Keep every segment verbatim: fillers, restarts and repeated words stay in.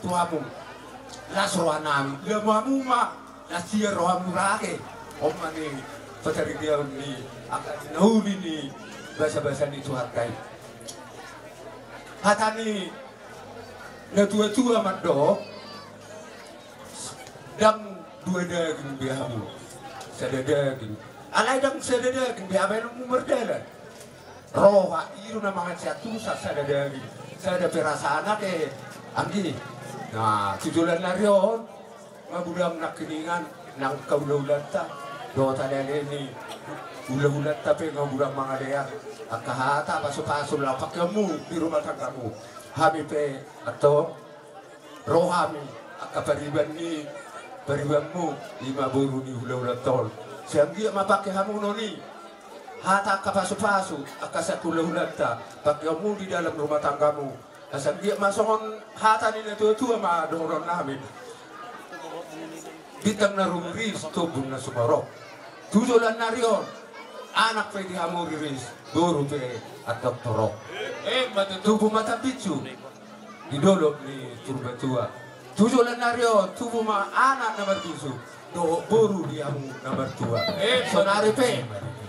tu hamu. Las rohanami, lamu hamu ma, las ia rohamu rage. On ma ni patarigiaon ni angka na uli ni basabasa ni Tuhanta i. Hata ni na tuatua mandok, ndang dua daging be hamu, sada daging. Alai ndang sada daging be hamu, baenonmu mardalan. Roha i do na mangansian tu sa-, sada daging, sada perasaan ate, anggi. Nah, tu joloan ni ari on, nga godang nangkiningan, nang angka hulahulanta, dohot alai ni hulahulanta pe nga godang mangalean angka hata pasupasu laho pakeonmu di rumah tanggamu. Hami pe antong, ro hami angka pariban ni paribanmu, i ma boru ni hulahulanta on. Sai anggiat ma pake hamu non i hata angka pasupasu angka sian hulahulanta, pakeonmu di dalam rumah tanggamu. Asa anggiat ma songon hata ni na tuatua ma dohononnami: Bintang na rumiris, tombun na sumorop. Tu joloan ni ari on, anak pe di hamu riris, boru pe antong torop. Eh, ma tutu. Tubu ma tambinsu di dolok ni Purbatua. Tu joloan ni ari on, tubu ma anak na marbinsu, dohot boru di hamu na martua. Eh, ma tutu. Saonari pe,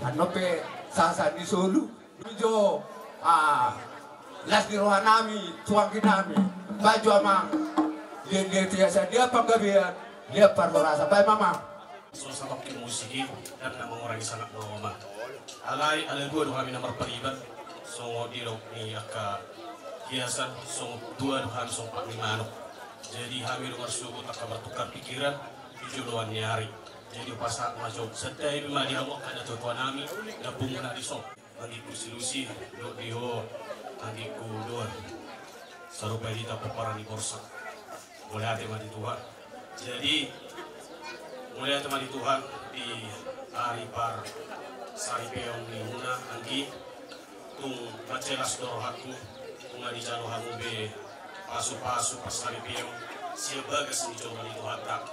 annon pe sahat-sahat ni solu. Dung i jo, ah, las ni rohanami tu angginami. Baen jo amang. Liat-liat ia sadia panggabean, liat parhorasan. Baen ma amang. Songon satongkin musik i, ndang na mangurangi sangap ni roha. Alai ala dua do hami na marpariban, songon didok ni angka hiasan, songon dua do hami sompak ni manuk. Jadi hami do marsogot angka martukar pikiran di joloan ni ari. Jadi hupasahat ma jo, santabi ma di hamu angka na tuatuanami, na pungu na dison. Anggingku si Lusi, dohot di ho anggingku Doan. Sarupa i hita pomparan ni Borsak. Mauliate ma di Tuhan. Jadi, mauliate ma di Tuhan di ari parsaripeon ni muna, anggi. Tung mansai las do rohangku, tung nga dijalo hamu be pasupasu parsaripeon sian bagas ni joro ni Tuhanta.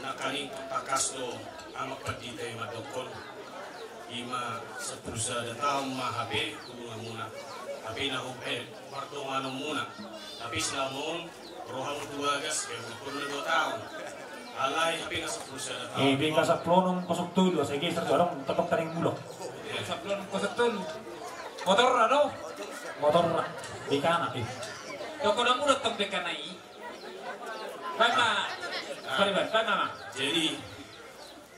Nangkaning tangkas do amang pandita i mandokkon, i ma sampulu sada taon ma hape hubunganmuna, hape na hub-, eh, pardonganonmuna. Tapi selama on rohamu tu bagas, eh, umur na dua taon. Alai hape na sampulu sada taon. Eh, B K sampulu onom kosong tolu, asa geser jo adong topot taring bulok. Eh. Sampulu onom kosong tolu. Motorna do? Motorna. B K na, eh. Dokonon muna tong B K na i. Baen ma. Ah. Pariban, baen ma, Mang. Jadi,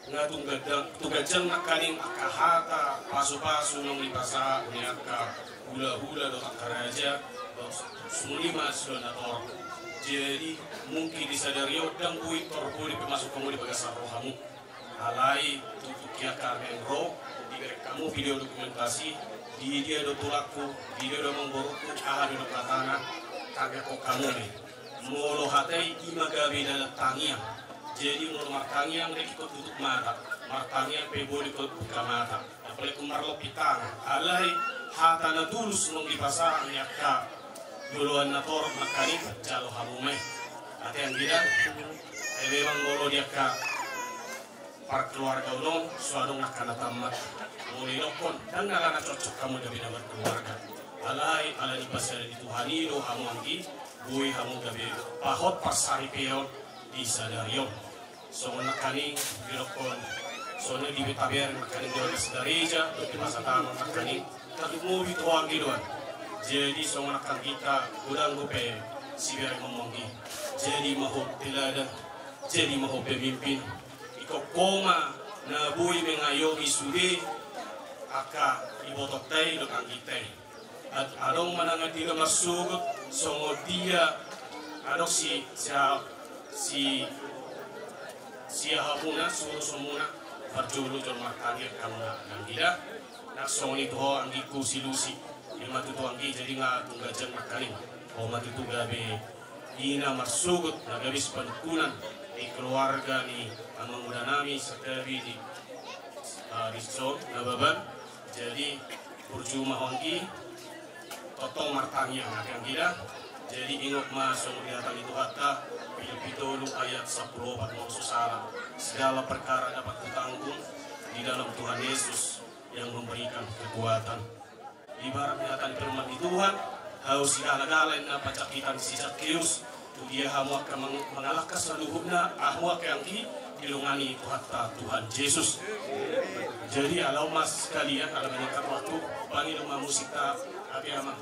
nga tung ganjang, tung ganjang nangkaning angka hata pasupasu naung dipasahat ni angka hulahula dohot angka raja, dohot sumuni ma sian na torop. Jadi, mungkin di sadari on ndang boi tor boi pe masuk hamu di bagasan rohamu. Alai, tutu di angka na ro, dibereng hamu video dokumentasi, di dia do tulangku, di dia do amangborungku, aha do dok hatana, tangihon hamu be. Molo hata i, i ma gabe dalan tangiang. Jadi, molo martangiang, ndang ingkon tutup mata. Martangiang pe boi do ingkon buka mata. Apalagi ingkon marlompit tangan. Alai, hata na tulus naung dipasahat ni angka joloan na torop nangkaning, jalo hamu ma i. Ate anggi da. Eh, memang molo di angka parkeluargaon on, so adong angka na tammat. Molo didokkon, ndang na ala na cocok hamu gabe na markeluarga. Alai, ala ni pasiada ni Tuhan i do hamu anggi, boi hamu gabe pahot parsaripeon di sadari on. Songon nangkaning didokkon, songon na di tabereng nangkaning di bagas gareja, dohot di pasahat nangkaning, tarlumobi tu ho anggi Doan. Jadi, songon nangkaning hita, godang dope sibereng on anggi. Jadi ma ho teladan, jadi ma ho pemimpin. Ingkon ho ma na boi mengayomi sude angka ibotonta i dohot angginta i. Ad-, adong ma na nga dira marsogot, songon dia, adong si, si, si, siahamuna, suhutsuhutmuna, parjolo jolo martangiang hamu na, anggi da. Nang songon i tu ho anggingku si Lusi. I ma tutu anggi, jadi nga tung ganjang nangkaning. Ho ma tutu gabe ina marsogot na gabe sipanungkunan di keluarga ni amangudanami santabi di, ah, dison Nababan. Jadi burju ma ho anggi, tongtong martangiang ate anggi da. Jadi ingot ma songon di hata ni Tuhanta, Filipi tolu ayat sampulu opat molo so sala, segala perkara dapat kutanggung di dalam Tuhan Yesus yang memberikan kekuatan. Ibarat ni hata ni firman ni Tuhan, hau sigalagala inna panjangkitan si Zakkeus, Ia hamu angka mang-, mangalangka saluhutna, hamu angka anggi, dilongani Tuhanta Tuhan Jesus. Jadi, ala on ma sekalian, ala menyingkat waktu, pangido ma musikta, api ama.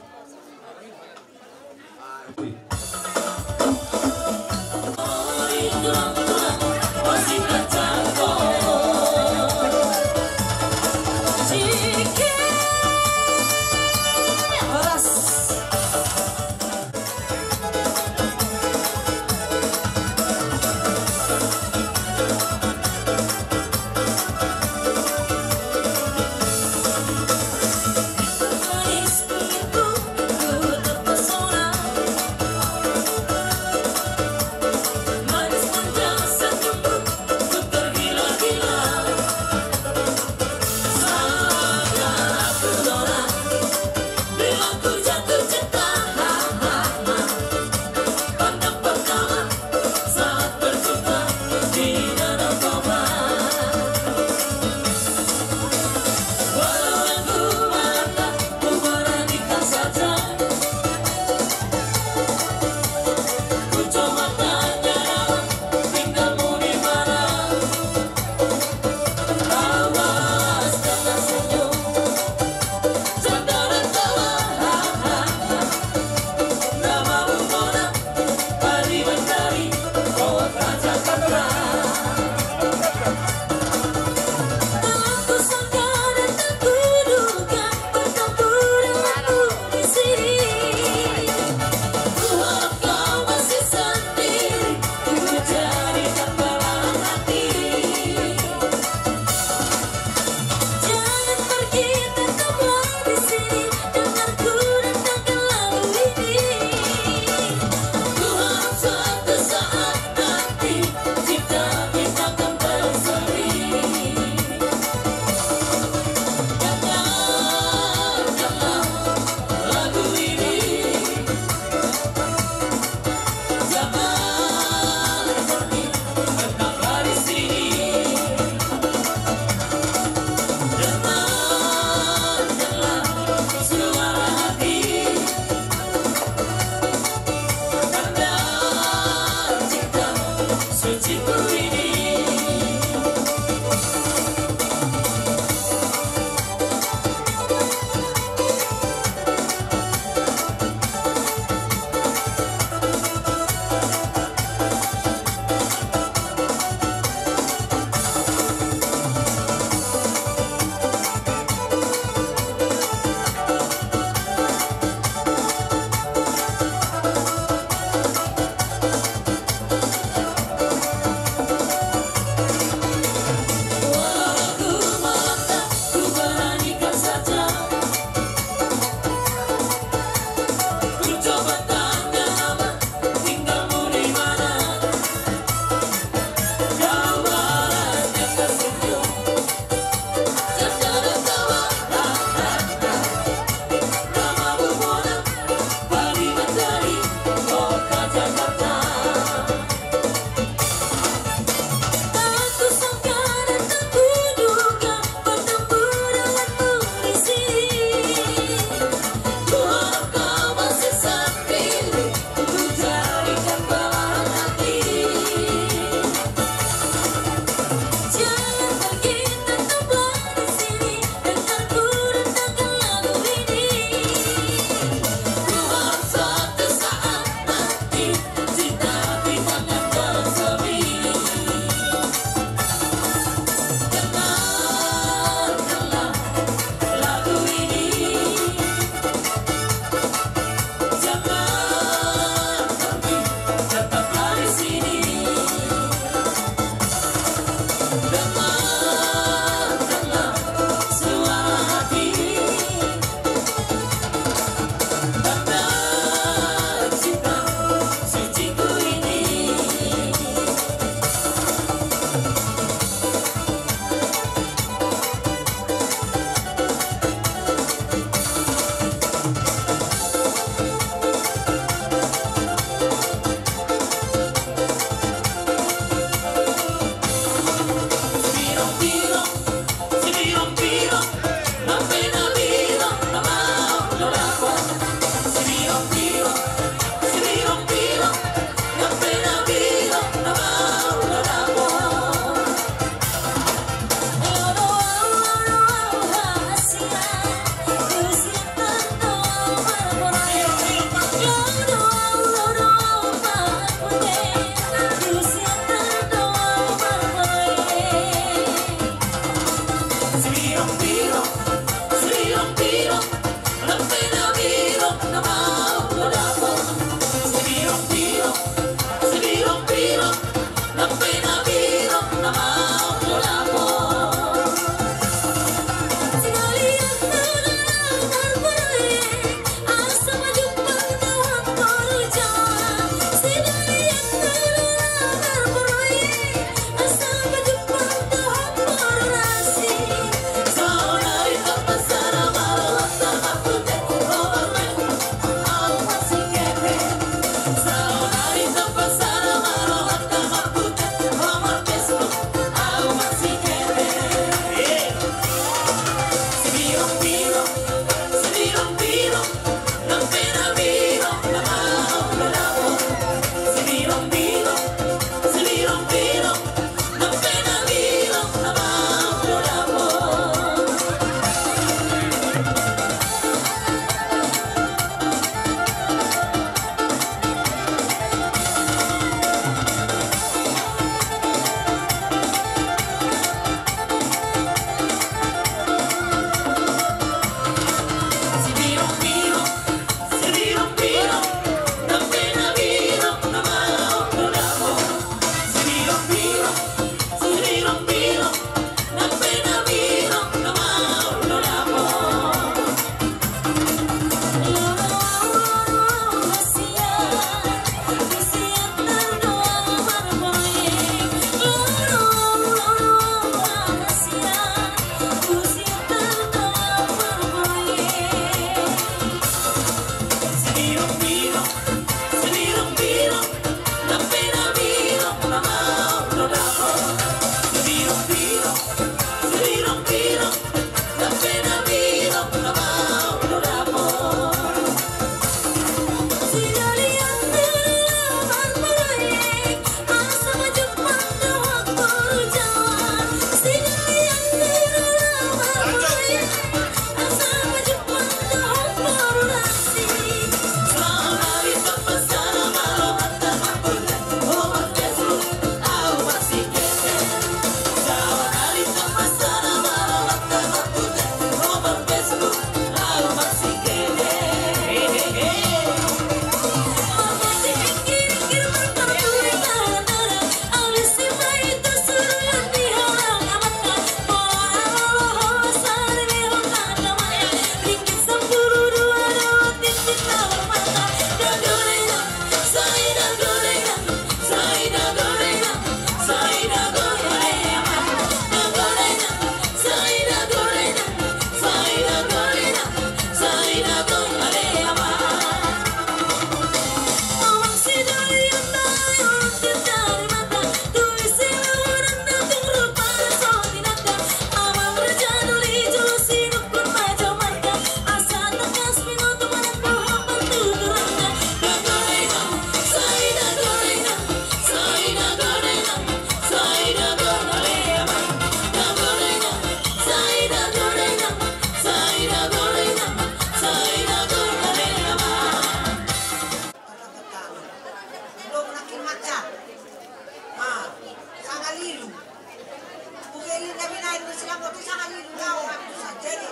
Laho hamu tu Sanjari,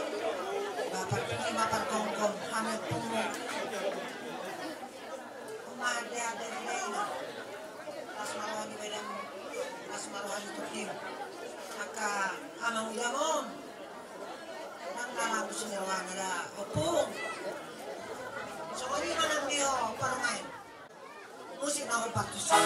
ma parpudi ma pargomgom hami ompungmu. Uma hande hande di daina. Las ma roha ni badanmu, las ma roha ni tondinmu. Angka amang udang on, nang na mambusung rohana da ompung. Songon i ma nang di ho parumaen. Musik na hombar tusi.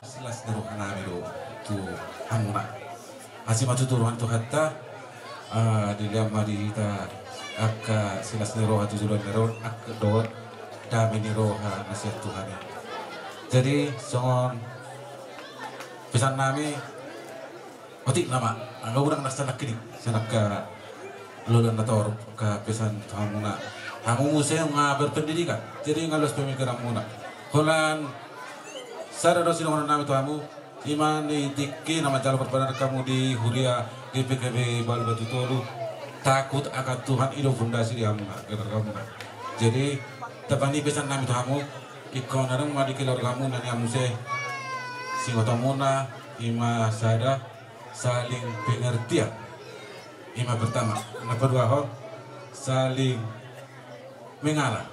Silas ni roha nami do tu hamuna. Asi ma tutu roha ni Tuhanta, ah, dilehon ma di hita angka silas ni roha tu joloan ni ari on, angka dohot dame ni roha na sian Tuhan i. Jadi songon pesan nami, otik nama, anggo unang nasa nangkining sian angka loloan na torop, angka pesan tu hamuna. Hamu muse nga berpendidikan, jadi nga loas pemikiranmuna. Holan sada do sidonganon nami tu hamu, ima di tingki na manjalo parpadanan hamu di huria di P K B Balu Batu Tolu, takut akan Tuhan i do pondasi di hamuna, keluargamuna. Jadi tamba ni pesan nami tu hamu, ingkon adong ma di keluargamuna nian muse, singotomuna, ima sada, saling pengertian. Ima pertama. Na paduahon, saling mengalah.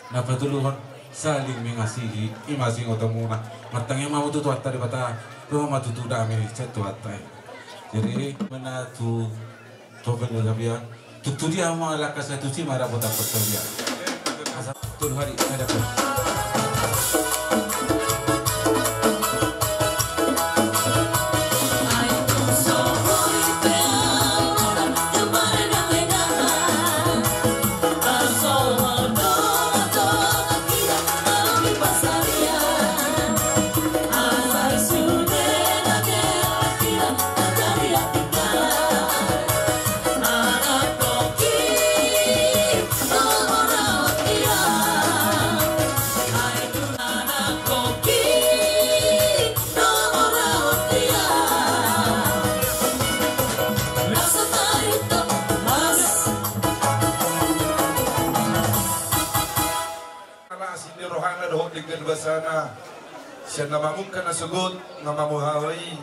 Na patoluhon, saling mengasihi. Ima singotomuna. Martangiang ma hamu tu Tuhanta Debata, ro ma tutu dame sian Tuhanta i. Jadi, mena tu Tuhan Debata. Tutu dia ma langka sai tusi ma dapotan persoalan. Asa tolu hari ada pun. Ala asi ni rohana dohot denggan basana. Sian na mamungka na sogot, na mamuhawai,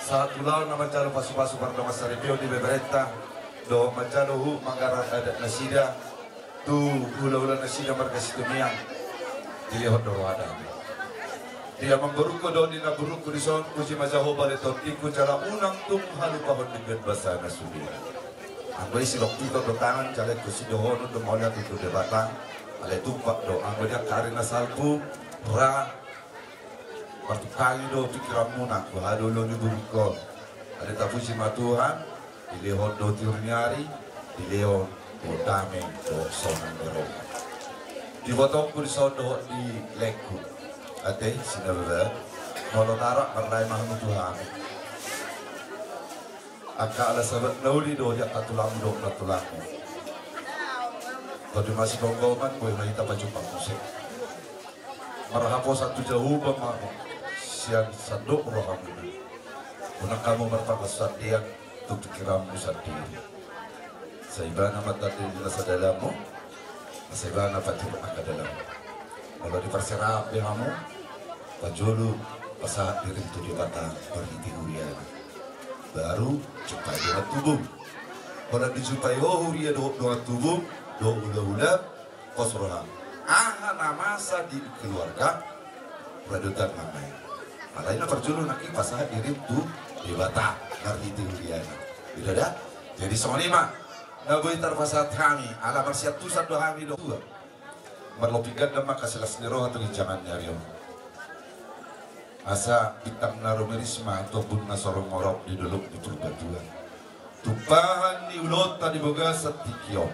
sahat ulaon na manjalo pasupasu pardongan saripeon di beberenta, dohot manjalo huhut manggarar adat nasida, tu hulahula nasida marga Situmiang. Dilehon do roha dame. Di amangborungku dohot di namborungku dison, puji ma Jahowa ale tondingku jala unang tung halupahon denggan basana sude. Anggo i silok tu do tangan, jala ingkon sidohonon do mauliate tu Debata, alai tumpak do, anggo di angka ari na salpu, ra, martungkangi do pingkiranmuna, tu haha do ulaon ni borungkon. Alai tapuji ma Tuhan, dilehon do tiur ni ari, dilehon do dame, do sonang ni roha. Di ibotongku dison dohot di laengku. Ate, sinababat, molo tarak marlae ma hamu tu hami. Angka ala sabat na uli do di angka tulangmu dohot nantulangmu. Tadi masih gomgoman, boi ma hita pajumpang muse. Marhaposan tu Jahowa ma hamu sian sandok rohamuna. Unang hamu marpangansandean tu pingkiranmu sandiri. Sai ibana ma tanda ni na sada lamo, sai ibana patiur angka dalanmu. Molo diparserahan be hamu, parjolo pasahat dirim tu Debata marhite huriana. Baru jumpai dongan tubum. Molo dijumpai ho huria dohot dongan tubum, dohot hulahula, pos roham. Aha na masa di keluarga, radotan ma i. Alai na parjolo nangkin pasahat dirim tu Debata marhite huriana. Ido da? Jadi songon i ma na boi tarpasahat hami, ala marsiantusan do hami dohot tua. Marlobi ganda ma angka silas ni roha tu ginjangan ni ari on. Asa bintang na rumiris ma tu ombun na so ro morop di dolok ni Purbatua. Tumpahan ni ulaonta di bagasan tingki on.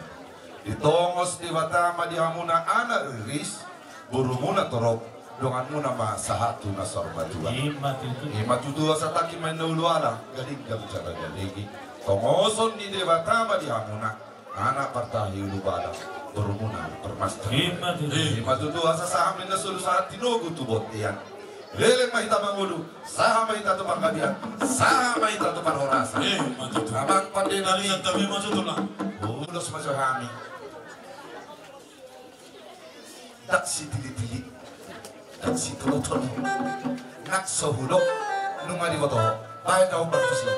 Ditongos Debata ma di hamuna anak riris, borumuna torop, donganmuna ma sahat tu na saur matua. I ma tutu. I ma tutu, asa tangki ma inna ulualang, gading ganjang na gadigi. Tongoson ni Debata ma di hamuna anak partahi ulubalang, borumuna parmaster. I ma tutu. I ma tutu, asa sahat ma inna solu sahat tinogu tu bontean. Leleng ma hita mangolu, sahat ma hita tu panggabean, sahat ma hita tu parhorasan. I ma tutu. Amang pande nami. Ulos ma jo hami. Ndang sitili-tili, ndang sitolo-tolo, nang so hudok, nunga diboto ho. Baen da umbar tusi.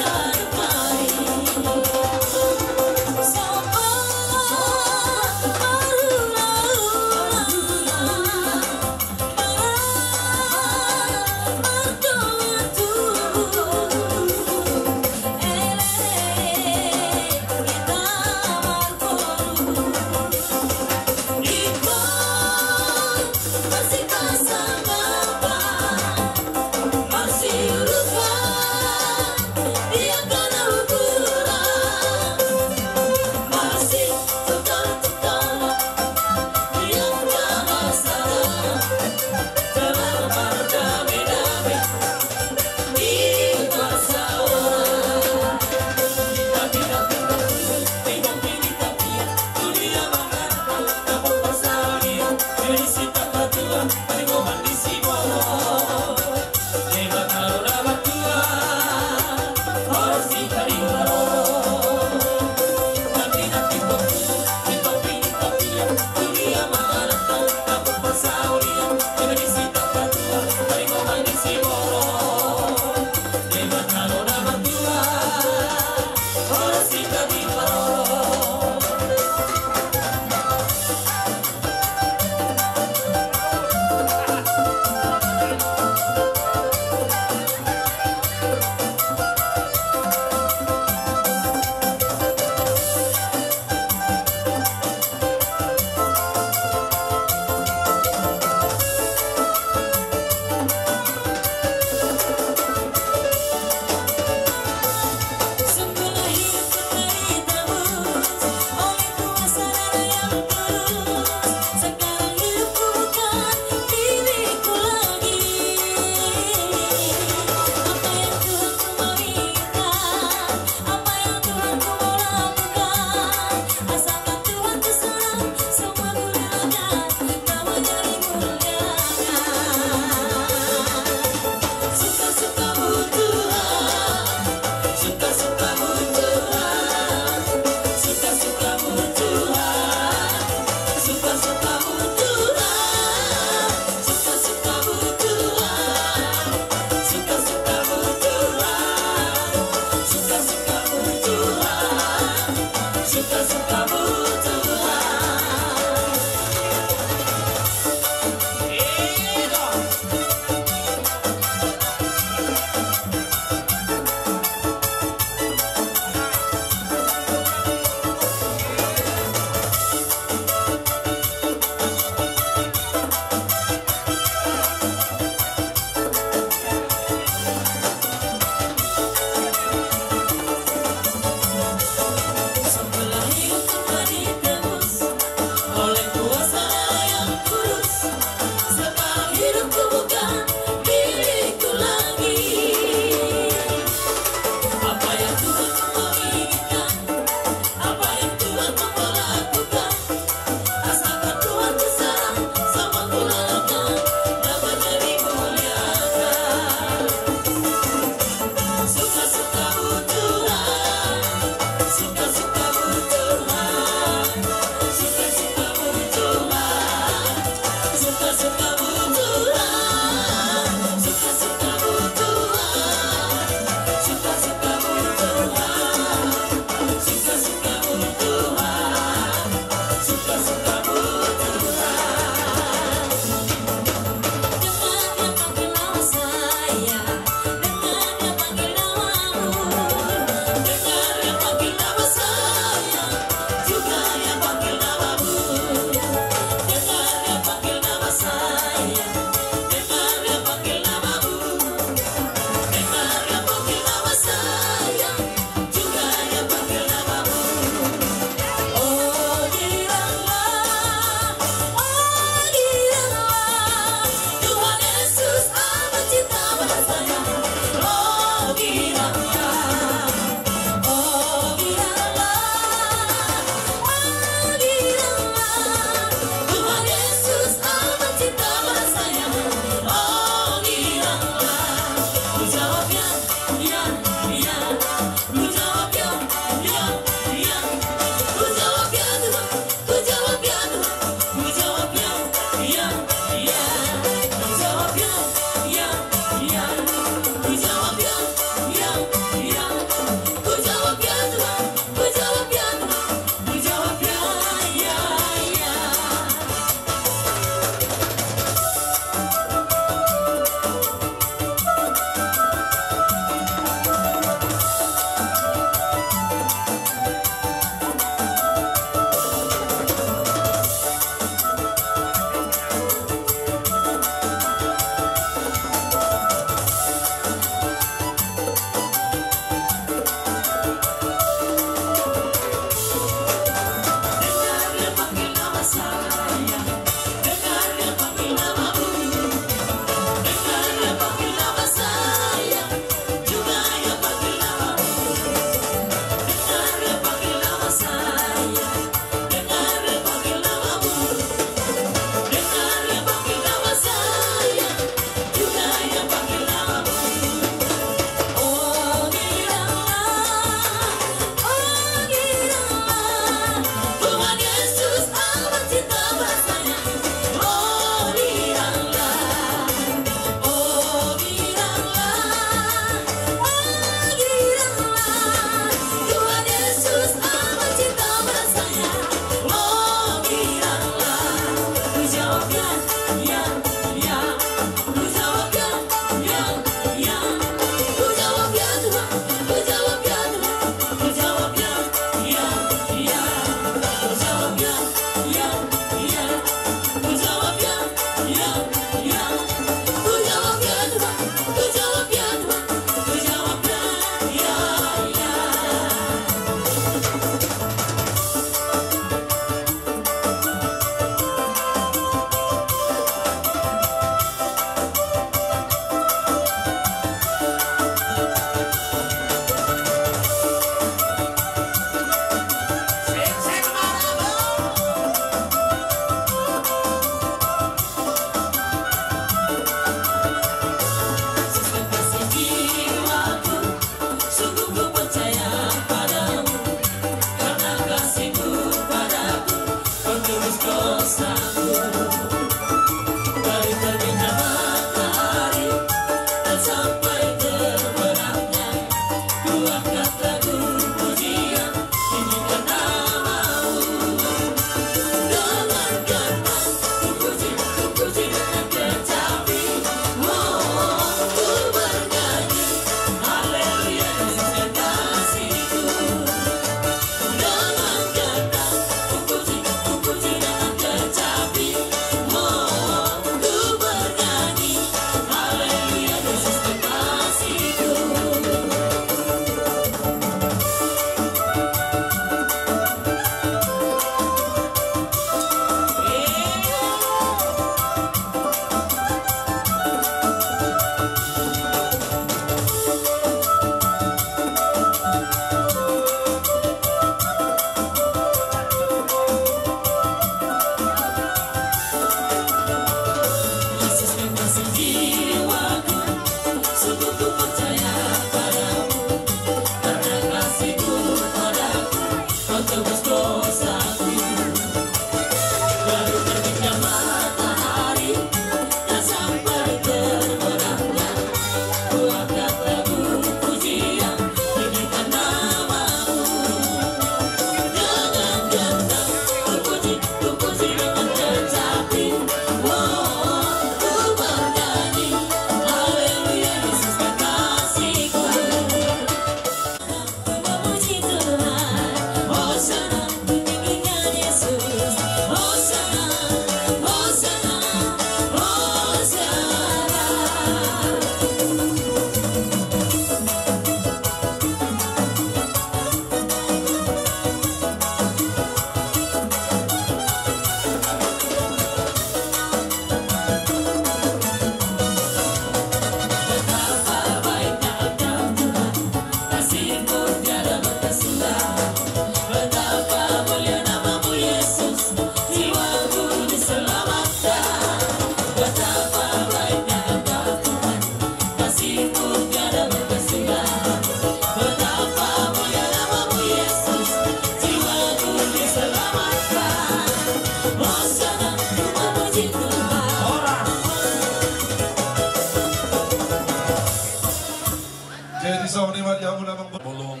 Jadi songon i ma di hamu na manggo bolon.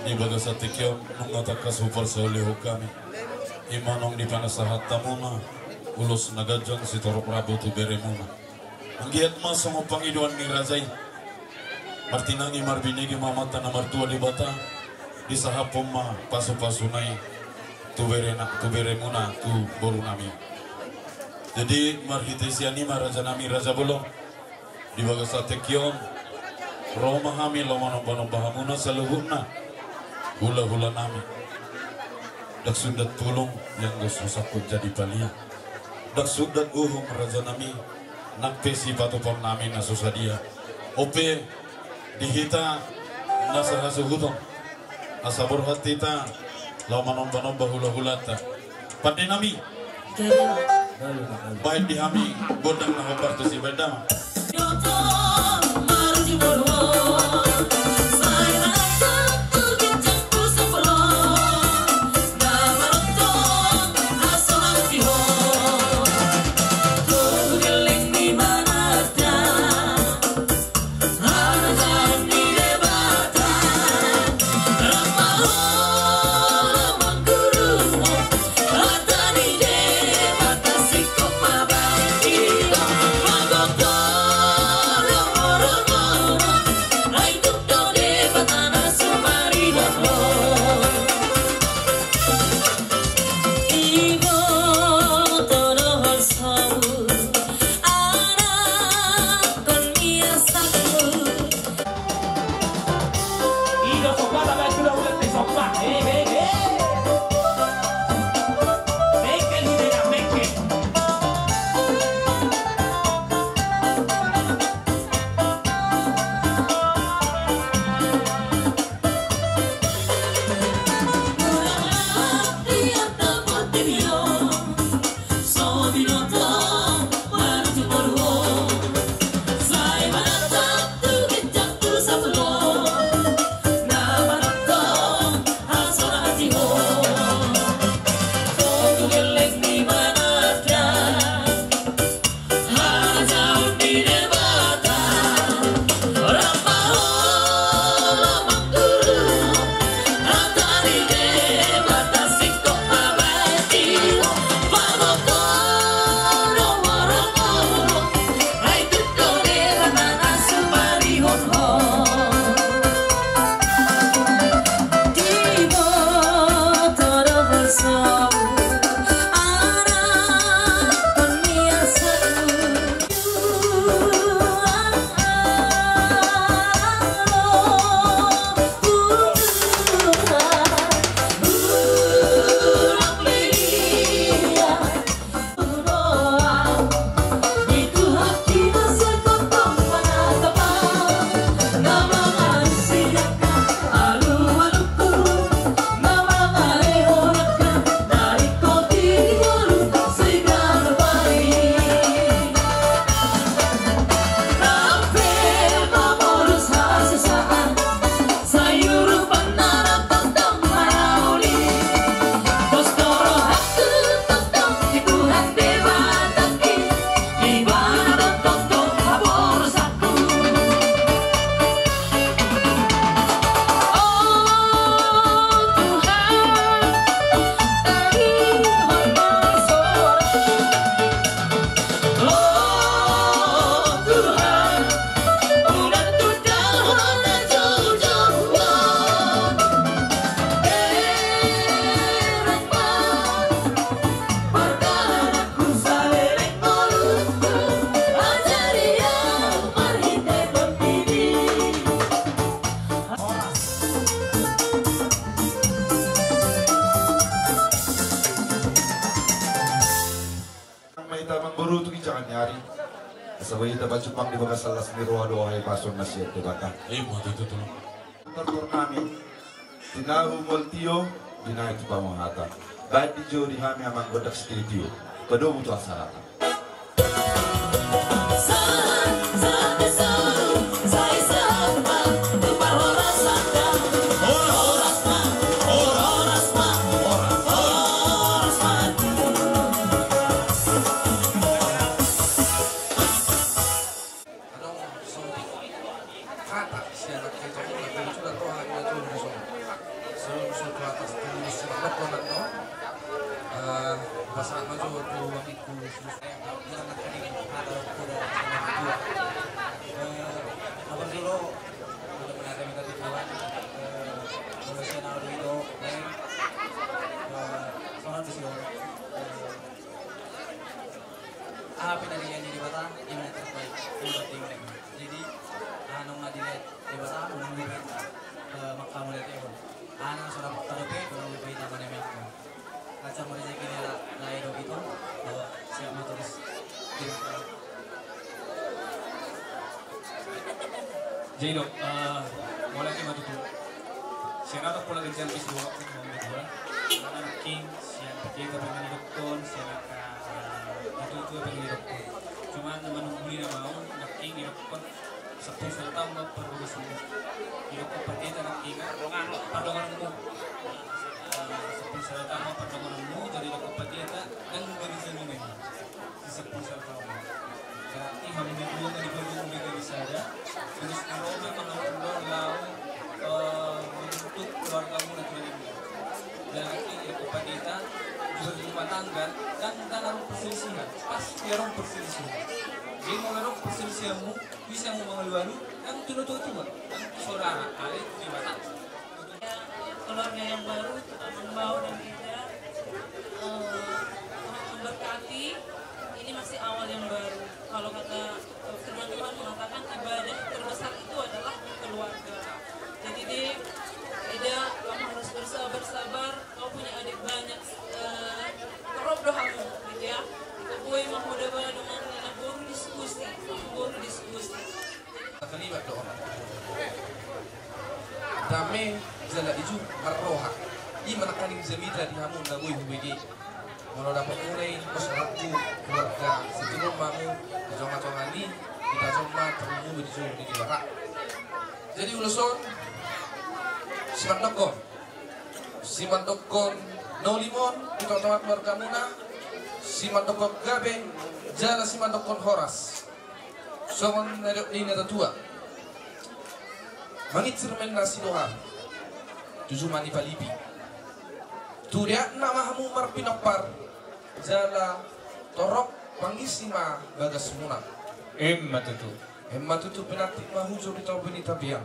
Di bagasan tingki on nunga tangkas huparsaulihon hami. I ma naung dipanasahat hamuna ulos na ganjang sitorop rambu tu beremuna. Anggiat ma songon pangidoan ni raja i. Martinangi marbinege ma amanta na martua Debata. Disahaphon ma pasupasuna i tu berena, tu beremuna, tu borunami. Jadi marhite sian i ma rajanami raja bolon. Di bagasan tingki on ro ma hami laho manombanomba hamuna saluhutna hulahulanami. Ndang sundat pulung ianggo so sangkut jadi palia. Ndang sundat uhum rajanami nang pe sipatupaonnami na so sadia. On pe di hita na sahasuhuton asa borhat hita laho manombanomba hulahulanta. Pandenami. Baen di hami gondang na hombar tusi, baen damang. Nang ma hita manggoru tu ginjangan ni ari, asa boi hita pajumpang di bagasan las ni roha dohot hahipason na sian Debata. Ima tutu, Tulang. Tortor nami, tinahu mual tio, binahen tu pamohatan. Baen dijou di hami amang gondang sitio-tio. Padomu tu hasahatan. Adong songon hata sian angka ito, na kebetulan roha na jolo di son. Sebelum so tu atas, tu sian bot konan do. Eh, pasahat ma jo tu amangku. Biar na kening hata kuda sama dua. Eh, apa dulu? Udah pernah ada minta titipan. Eh, kalau saya naruh itu, eh, eh, soalnya di sini. Eh, Aha pe na dilihat ni Debata, ima na terbaik, ima na terbaik. Jadi, aha nunga dilihat Debata, nunga dilihat, eh, manghamu lihat ya, Bang. Aha nunga so dapot pe, nunga dilihat nama ni manghamu. Rasa mau rezeki ni lah, lah, hidup itu, bahwa siap mau terus. Jadi, Dok, eh, mulai ke matutu. Sian atas pola gantian bis dua, waktu mau dua. Karena nangkin, sian P T K pengen didokkon, sian angka, eh, itu, itu pengen didokkon. Cuman, menunggu di nama, nangkin didokkon, sepuluh tahun, Bapak, bagus ini. Didokkon P T K nangkin, pardonganmu. Eh, sepuluh tahun, pardonganmu, jadi didokkon P T K, dan bagi saya memang. Di sepuluh tahun. Berarti hamu na dua ma di bagian umbega di sada. Terus na ro ma mangatur laho, eh, membentuk keluargamu na tulen ini. Berarti ya, kepada kita, di rumah tangga, dan, dan ada perselisihan. Pasti ada perselisihan. Jadi, mau ada perselisihanmu, bisa mau mengeluarkan, kan tu na tua-tua, kan tu saudara, ada itu di mata. Ya, keluarga yang baru, Amang Bao dan Eda, eh, Tuhan memberkati. Ini masih awal yang baru. Kalau kata, eh, firman Tuhan mengatakan ibadah terbesar itu adalah keluarga. Jadi, Dek, Eda, kamu harus bersabar-sabar. Kau punya adik banyak, eh, terop do hamu, gitu ya. Kau boi manghoda ba dongan ni naboru diskusi, naboru diskusi. Terlibat do on. Dame jala ijur marroha. I ma nangkaning jamita di hamu na boi hubege. Molo dapot mulai, bos ragu. Pamu, di tonga-tonga ni, di tajom ma, tamu di julu di Debata. Jadi ulos on, simandokkon. Simandokkon na uli ma on, di tonga-tonga keluargamuna, simandokkon gabe, jala simandokkon horas. Songon na nidok ni na tatua. Manginsir ma inna sidoha. Tu juma ni palipi. Tu deakna ma hamu marpinompar. Jala torop pangisi ma bagasmuna. Emma tutu. Emma tutu pinantik ma hujur di topi ni tapian.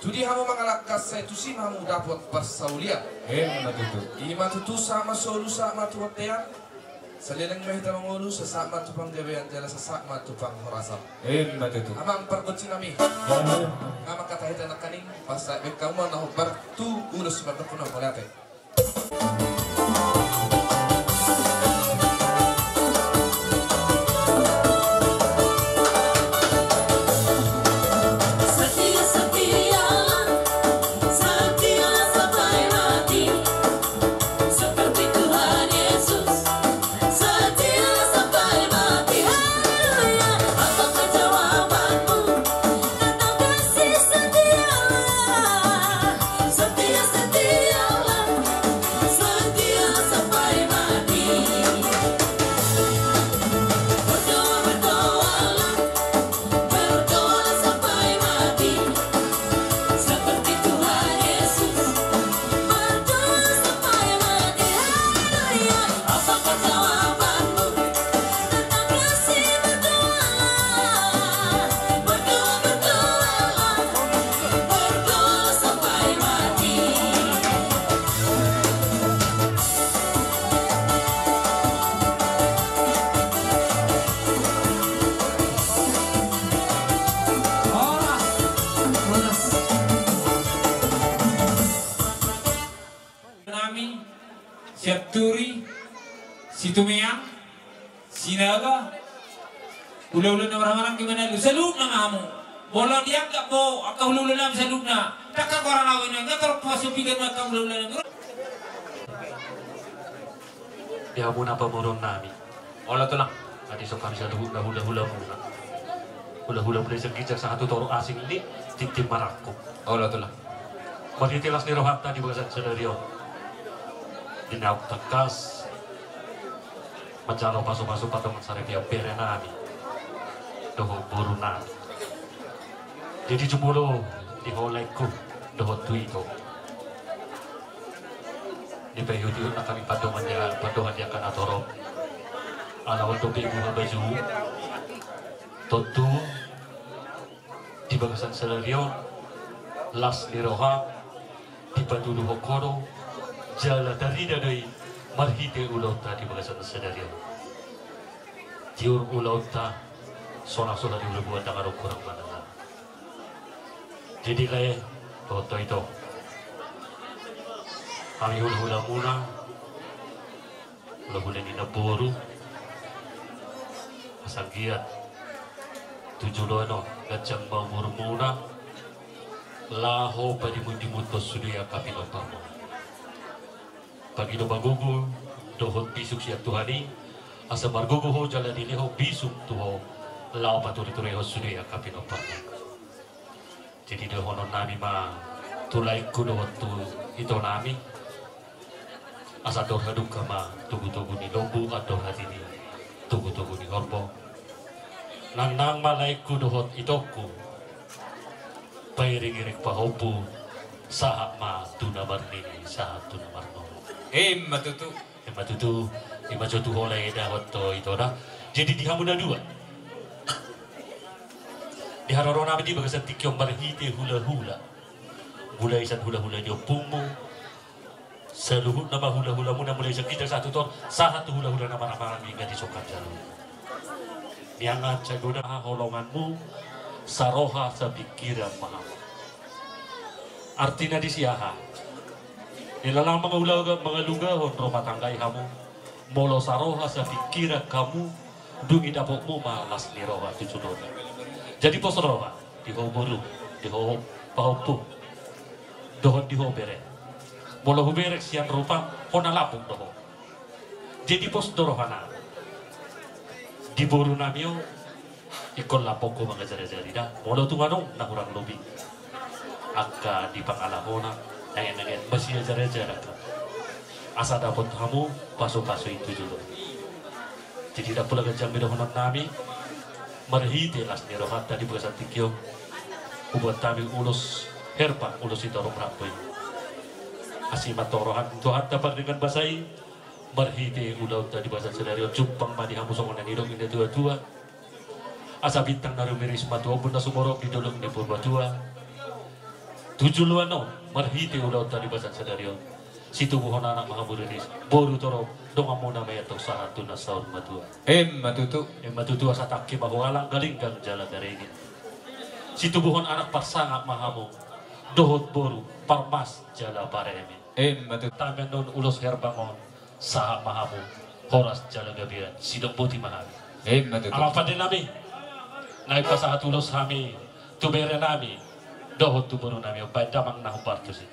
Tu dia hamu mangalangka sai tusi ma hamu dapot parsaulian. Emma tutu. Ima tutu sahat ma solu sahat ma tu bontean. Saleleng ma hita mangolu sahat ma tu panggabean jala sahat ma tu panghorasan. Emma tutu. Amang pargonsi nami. Nga mangkatai hita nangkaning pasahat baen hamu ma na hombar tu ulos simandokkon na mauliate. Nami, Sianturi, Situmeang, Sinaga, hulahula na marhahamaranggi, manalu saluhutna ma hamu. Molo dianggap bo angka hulahula nami saluhutna, tangkas goarna au, ina nga torop pasu piga na angka hulahula nami. Di hamuna pamoruon nami. Olo tulang. Adi so hami saluhutna hulahula muna. Hulahula muna i sian ginjang sahat tu toru, asing ni tintin marangkup. Olo tulang. Marhite las ni rohanta di bagasan sadari on. Di na tangkas manjalo pasupasu pardongan saripeon bere nami dohot boru nami. Jadi jumolo di ho laengku dohot tu ito. Dipaihutihut nangkin pardongan di, pardongan di angka na torop. Ala on dope buha baju. Tontu di bagasan sadari on las ni roha dipatuduhon ho do jala tarida do i marhite ulaonta di bagasan sadari on. Tiur ulaonta sonang so haribu-ribuan, ndang adong hurang manang laho. Jadi lae, dohot ho ito, hami hulahula muna, hulahula ni namboru, asa anggiat tu joloan on ganjang ma umur muna, laho padimundimun sude angka pinompar muna. Pangido pagogo dohot bisuk sian Tuhan i, asa margogo ho jala dilehon bisuk tu ho, laho paturiturihon sude angka pinompar. Jadi dohonon nami ma tu laengku dohot tu ito nami, asa andor hadungka ma togutogu ni lombu, andor hati ni togutogu ni horbo. Nangnang ma laengku dohot itongku, pairingiring pahompu, sahat ma tu na marnini, sahat tu na marnono. Emma tutu. Emma tutu. Ima jo tu ho lae dohot tu ito da. Jadi di hamu na dua, di haroro nami di bagasan tingki on marhite hulahula, mulai sian hulahula ni ompungmu, saluhutna ma hulahula muna, mulai sian ginjang sahat tu toru, sahat tu hulahula na marhahamaranggi, nga disongkan jalo. Miangan sagodang haholonganmu, saroha sapingkiran ma hamu. Artina disi aha? Dilalang mangaluga, mangalugahon rumah tangga i hamu, molo saroha sapingkiran hamu, dung i dapotmu ma las ni roha tu joloan on. Jadi pos roha di ho boru, di ho pahompu, dohot di ho bere. Molo hubereng sian rupa, hona lambung do ho. Jadi pos do rohana. Di boru nami on, ingkon lampok ho mangajar-ajari da. Molo tung adong na hurang lobi angka di pangalahona, nangkin-nangkin masiajar-ajar angka. Asa dapot hamu pasu-pasu i tu jolo. Jadi ndang pola ganjang be dohonon nami, marhite las ni rohanta di bagasan tingki on, hubuat hami ulos herbang, ulos sitorop rambu i. Asi ma antong rohanta tu Tuhanta pardenggan basa i, marhite ulaonta di bagasan sadari on, jumpang ma di hamu songon na nidok ni na tua-tua. Asa bintang na rumiris ma tu ombun na sumorop di dolok ni Purbatua. Tu joloan on, marhite ulaonta di bagasan sadari on, situbuhon anak ma hamu riris, boru torop, donganmuna ma i antong sahat tu na saur matua. Emma tutu. Emma tutu, asa tangki ma hualang, galinggang jala garege. Situbuhon anak parsangap ma hamu, dohot boru, parmas jala pareme. Emma tutu. Tamian on ulos herbang on, sahat ma hamu horas jala gabean, sidok boti ma hami. Emma tutu. Amang pande nami, naeng pasahat ulos hami tu bere nami dohot tu boru nami, baen damang na hombar tusi.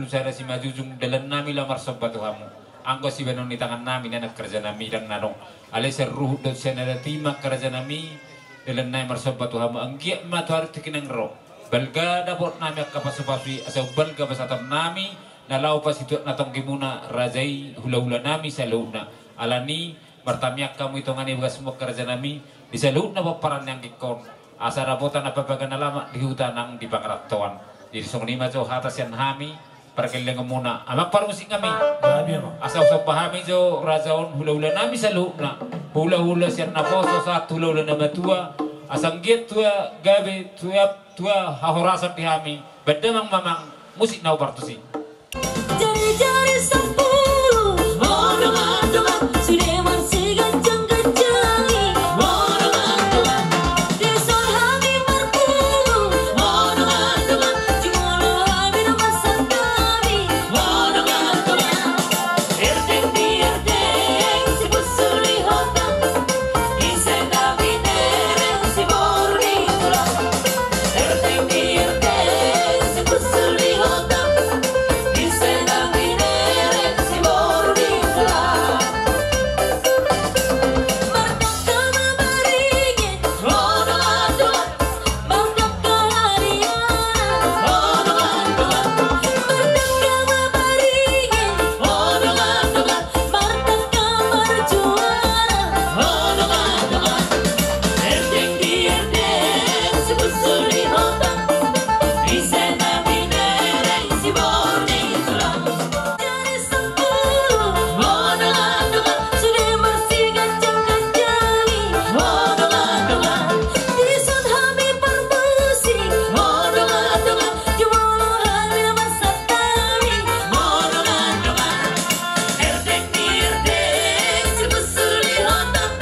Sada Simanjujung, dalan nami laho marsomba tu hamu. Anggo sibahenon ni tangan nami, na nangkin raja nami, ndang na adong. Alai sian ruhut dohot sian adat i ma, raja nami, dalan nami marsomba tu hamu. Anggiat ma tu ari tingki na naeng ro balga dapot nami angka pasupasu i, asa umbalga pasahaton nami na laho pasituak na tonggi muna raja i, hulahula nami saluhutna. Alani martamiang hamu i, tongon i bagasmu angka raja nami, di saluhutna pomparan ni anggingkon, asa dapotan na pabaga na lamak di huta nang di pangarantoan. Jadi songon i ma jo hata sian hami, pargellengon muna, amang parmusik nami. Gabe ma. Asa husomba hami jo raja on, hulahula nami saluhutna, hulahula sian naposo sahat hulahula na matua. Asa anggiat tua gabe, tua, tua hahorasan di hami. Bahen damang ma amang musik na hombar tusi. Jari-jari sampulu, oh dongan-dongan, sude marsiganjang-ganjang i, oh dongan-dongan. Dison hami marpungu, oh dongan-dongan, jumolo hami na marsantabi, oh dongan-dongan. Erdeng di erdeng, sipusul di hotang, ise na binereng, siboru di tulang. Erdeng di erdeng, sipusul di hotang, ise na binereng, siboru di tulang. Mardangka ma baringen, oh dongan-dongan, mardangka hariana, oh dongan-dongan, mardangka ma baringen, oh dongan-dongan, mardangka marjuara, oh dongan-dongan. Erdeng di erdeng, sipusul di hotang, ise na binereng, siboru di tulang. Jari sampulu, oh dongan-dongan, sude marsiganjang-ganjang i, oh dongan-dongan. Dison hami parmusik, oh dongan-dongan, jumolo hami na marsantabi, oh dongan-dongan. Erdeng di erdeng, sipusul di hotang,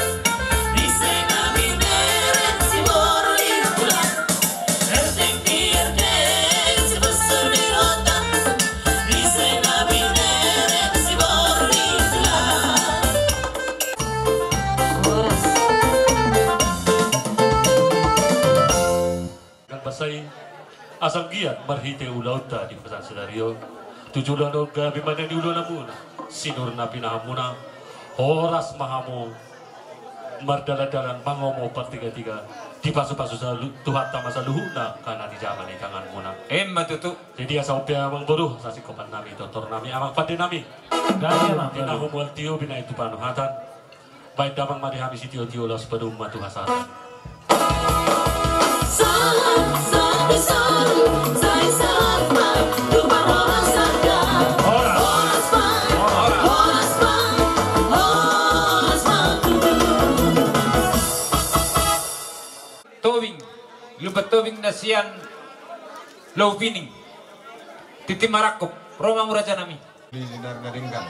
ise na binereng, siboru di tulang. Erdeng di erdeng, sipusul di hotang, ise na binereng, siboru di tulang. Horas. Nang basa i, asa anggiat marhite ulaonta di bagasan sadari on, tu joloan on gabe ma na niula muna, sinur na pinahan muna, horas ma hamu mardalan-dalan, mangomo partigatiga, dipasupasu salu-, Tuhanta ma saluhutna angka na dijama ni tangan muna. Emma tutu. Jadi asa on pe amang boru, sasingkopan nami, tortor nami, amang pande nami. Gabe ma. Di na humual tio, binahen tu panuhatan. Bahen damang ma di hami sitio-tio, laos padomu ma tu hasahatan. Sahat, sahat ni solu, sai sahat ma tu parhorasan da. Horas. Horas ma, horas ma, horas ma tutu. Tobing, Lumban Tobing na sian Lau Pining. Tintin marangkup, ro ma hamu raja nami. Di sinar na denggan.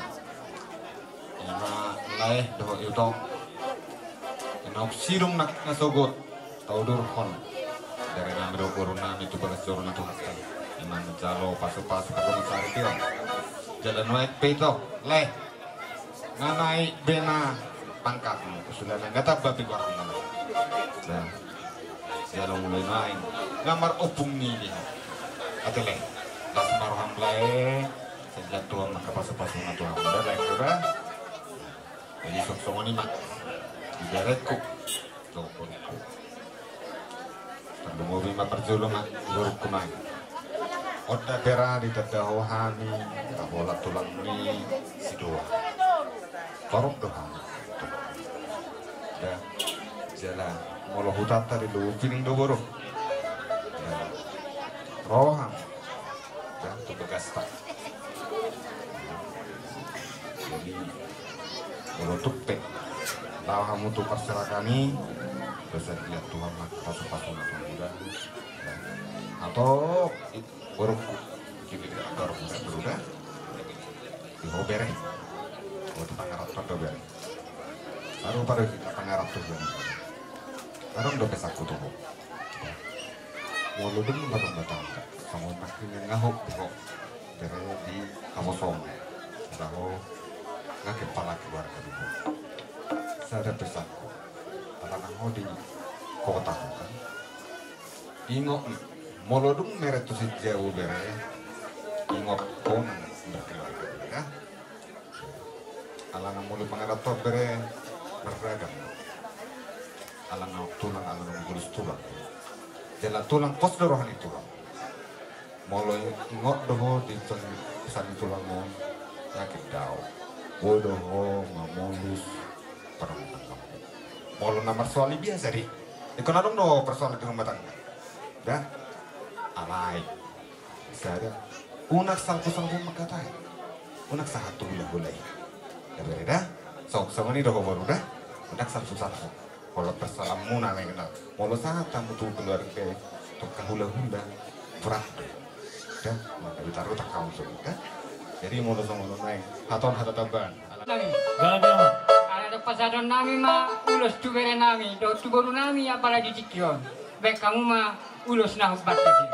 Ima lae dohot itong. Ima sidung na, na sogot taudurhon. Dari nami dohot boru nami tu bagas joro ni Tuhanta. Ima manjalo pasu-pasu pardongan sahari tion. Jala nuaeng pe ito, lae. Nga naek be na pangkatmu, suda na nga tamba pe goarmu. Nah. Jalo mulai nuaeng. Nga marompung ni dia. Ate lae. Las ma roham lae. Sai diliat Tuhan ma angka pasu-pasuna tu hamu da, laengku da. Jadi songon i ma di berengku dohot borungku. Tarlumobi ma parjolo ma di borungku nuaeng. Onda bere, ditanda ho hami, tahola tulang ni Sidoa. Torop do hami. Da, jala molo hutanta di Lau Pining do boru. Da, ro hami. Da, tu bagasta. Jadi molo tung pe laho hamu tu parserahan i, asa diliat Tuhan ma pasu-pasuna tu hamu da. Atau i, borungku, jadi diliat borungku da. Di ho bere. Ho tu pangarantoan do bere. Baru pada di pangarantoan do bere. Adong do pesanku tu ho. Molo dung marumah tangga, songon nangkin nga ho, ho bere di haposoan. Nga ho, nga kepala keluarga di ho. Sada pesanku. Ala nang ho di kota ho kan. Ingot, molo dung mereng tu sijabu bere, Ingot ho nang berkeluarga, ya. Ala na molo mangaranto bere marragam. Ala na tulang, ala na mangolus tulang. Jala tulang, pos do roha ni tulang. Molo ingot do ho di pesan ni tulangmu, yakin do au, boi do ho mamolus parrumah tanggamu. Molo na marsoal i biasa do i. Ingkon adong do persoalan di rumah tangga. Da. Alai sada, unang salpu-salpu mangkatai. Unang sahat tu hulahula i. Da bere da. Songon i do ho boru da. Unang salpu-salpu. Molo persoalanmuna naeng na, molo sahat hamu tu keluarga i, tu hulahula, berat do. Da, molo ditaruh tak kau sudah. Jadi molo songon on naeng, hatahon hata tambahan. Nami. Ala na pasahaton nami ma ulos tu bere nami dohot tu boru nami, apala di tingki on. Baen hamu ma ulos na hombar tu si.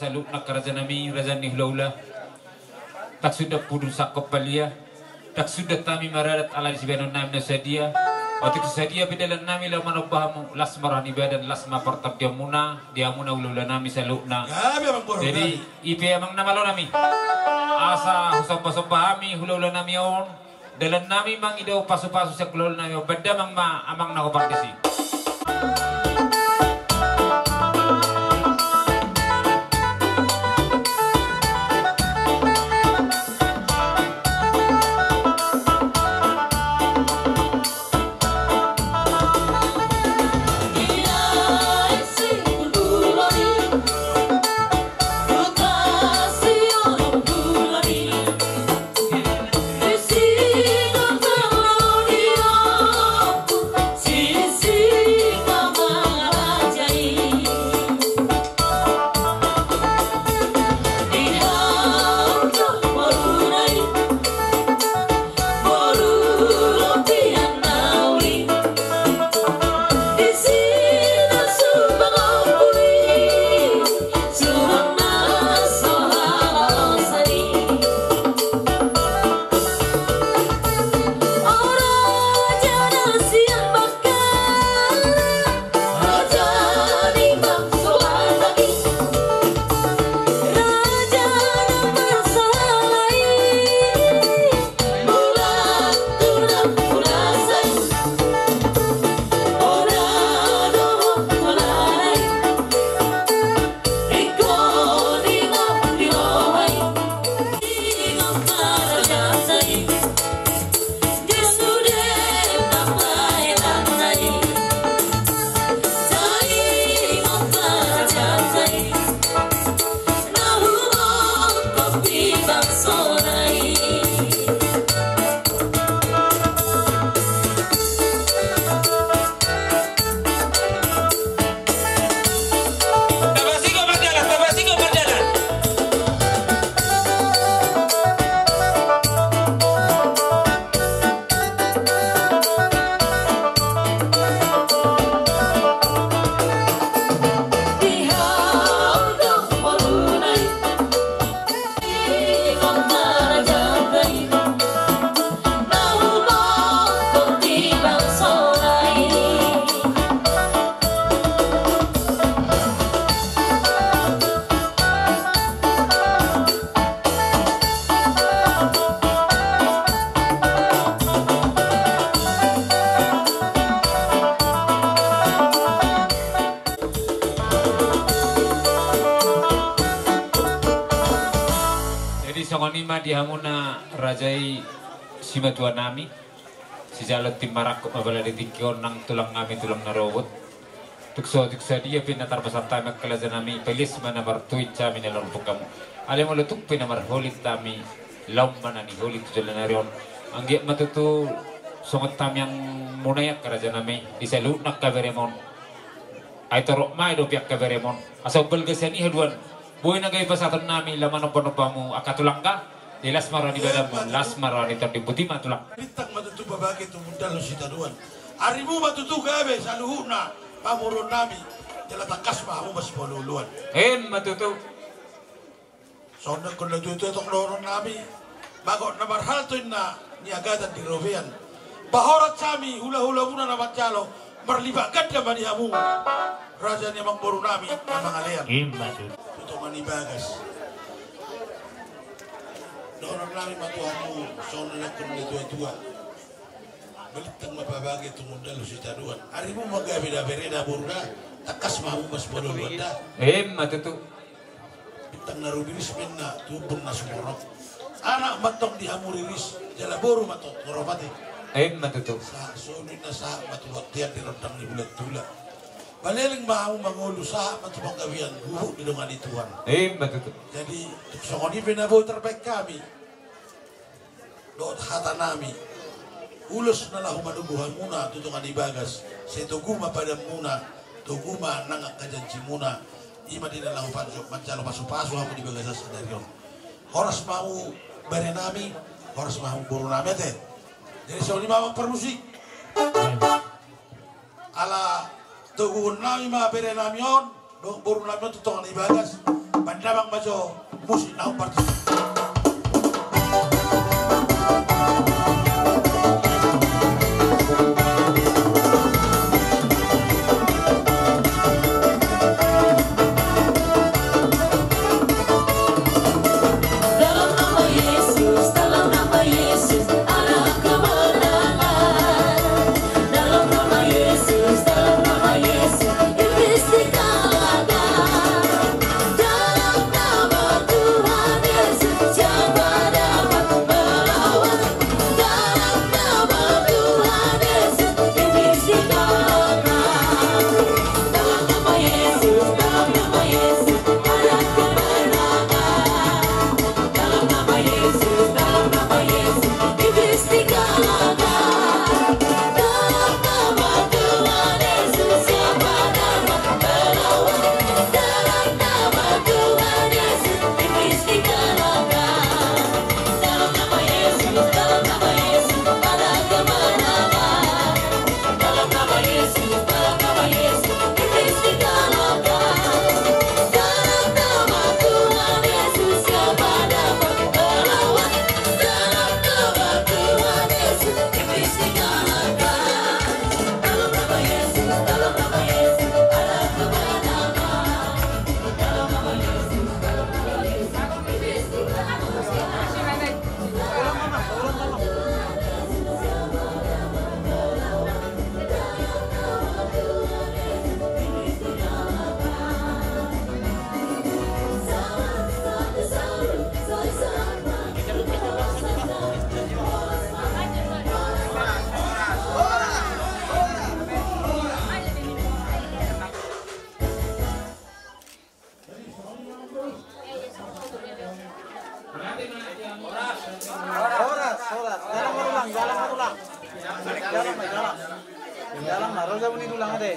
Saluhutna raja nami, raja ni hulahula. Ndang suda pudun sangkop palia. Ndang suda hami maradat ala ni sibahenon nami na sadia. Otik sadia pe dalan nami laho manomba hamu, las ma roha ni badan, las ma partondionmuna di hamuna hulahula nami saluhutna. Jadi i pe amang na malo nami, asa husombasomba hami hulahula nami on. Dalan nami mangido pasupasu sian hulahula nami on, baen damang ma amang na hombar disi. Jadi songon i ma di hamuna raja i simatua nami. Sijalo tim marangkup ma pala di tingki on nang tulang nami tulang na robot. Tung so tung sadia pe na tarbasan hami angka raja nami, palias ma na martuin hami na lorong pungkamu. Alai molo tung pe na marholit hami, laum ma na niholit tu joloan ni ari on. Anggiat ma tutu songon tamiang muna i angka raja nami di saluhutna angka beremon. Ai torop ma i dope angka beremon. Asa umbalga sian i haduan. Boi na gabe pasahaton nami laho manombanomba hamu angka tulangga. Las ma roha ni badanmu, las ma roha ni tondimmu, botima tulang. Bintang ma tutu pabage tumundalhon sitadoan. Arimu ma tutu gabe saluhutna pamoruon nami. Jala tangkas ma hamu masipaolooloan. Emma tutu. Songon na tuatua tong dohonon nami. Bagot na marhalto inna niagatan di robean. Pahorat hami hulahulamuna na manjalo. Marlipat ganda ma di hamu raja ni amangboru nami na mangalean. Emma tutu. Tu tonga ni bagas. Dohonon nami ma tu hamu songon na nidok ni tuatua. Balintang ma pabage tumundalhon sitadoan. Arimu ma gabe da bere da boru da. Tangkas ma hamu masipaolooloan da. Emma tutu. Bintang na rumiris ma inna tu ombun na sumorop. Anak ma antong di hamu riris jala boru ma antong hormat i. Emma tutu. Sahat solu inna sahat ma tu bontean di rondang ni bulan tula. Baleleng ma hamu mangolu sahat ma tu panggabean huhut didongani Tuhan. Emma tutu. Jadi tung songon i pe na boi tarbaen hami dohot hata nami. Ulos na laho manogu hamuna tu tonga ni bagas. Sai togu ma padanmuna. Togu ma nang angka janjimuna. I ma di na laho panjo manjalo pasupasu hamu di bagasan sadari on. Horas ma hamu bere nami. Horas ma hamu boru nami ate. Jadi songon i ma amang parmusik. Ala toguhon nami ma bere nami on dohot boru nami on tu tonga ni bagas. Damang ma jo musik na umparti. Dalam nama Yesus, dalam nama Yesus, ada kemenangan. Dalam nama Yesus, dalam nama Yesus, iblis dikalahkan. Dalam nama Tuhan Yesus, siapa dapat melawan? Dalam nama Tuhan Yesus, iblis dikalahkan. Dalam nama Yesus, dalam nama Yesus, ada kemenangan. Dalam nama Yesus, dalam nama Yesus, iblis dikalahkan. Dalam nama Tuhan Yesus, siapa dapat melawan? Dalam nama Tuhan Yesus, iblis dikalahkan. Dalam nama Yesus, dalam nama Yesus, ada kemenangan. Dalam nama Yesus, dalam nama Yesus, iblis dikalahkan. Dalam nama Tuhan Yesus, siapa dapat melawan? Dalam nama Tuhan Yesus, iblis dikalahkan. Dalam nama Yesus, dalam nama Yesus, ada kemenangan. Dalam nama Yesus, dalam nama Yesus, iblis dikalahkan. Horas, horas. Jalang ma ulang, jalang ma ulang. Jalang ma, jalang. Jalang ma, ro jabu ni dulang ate.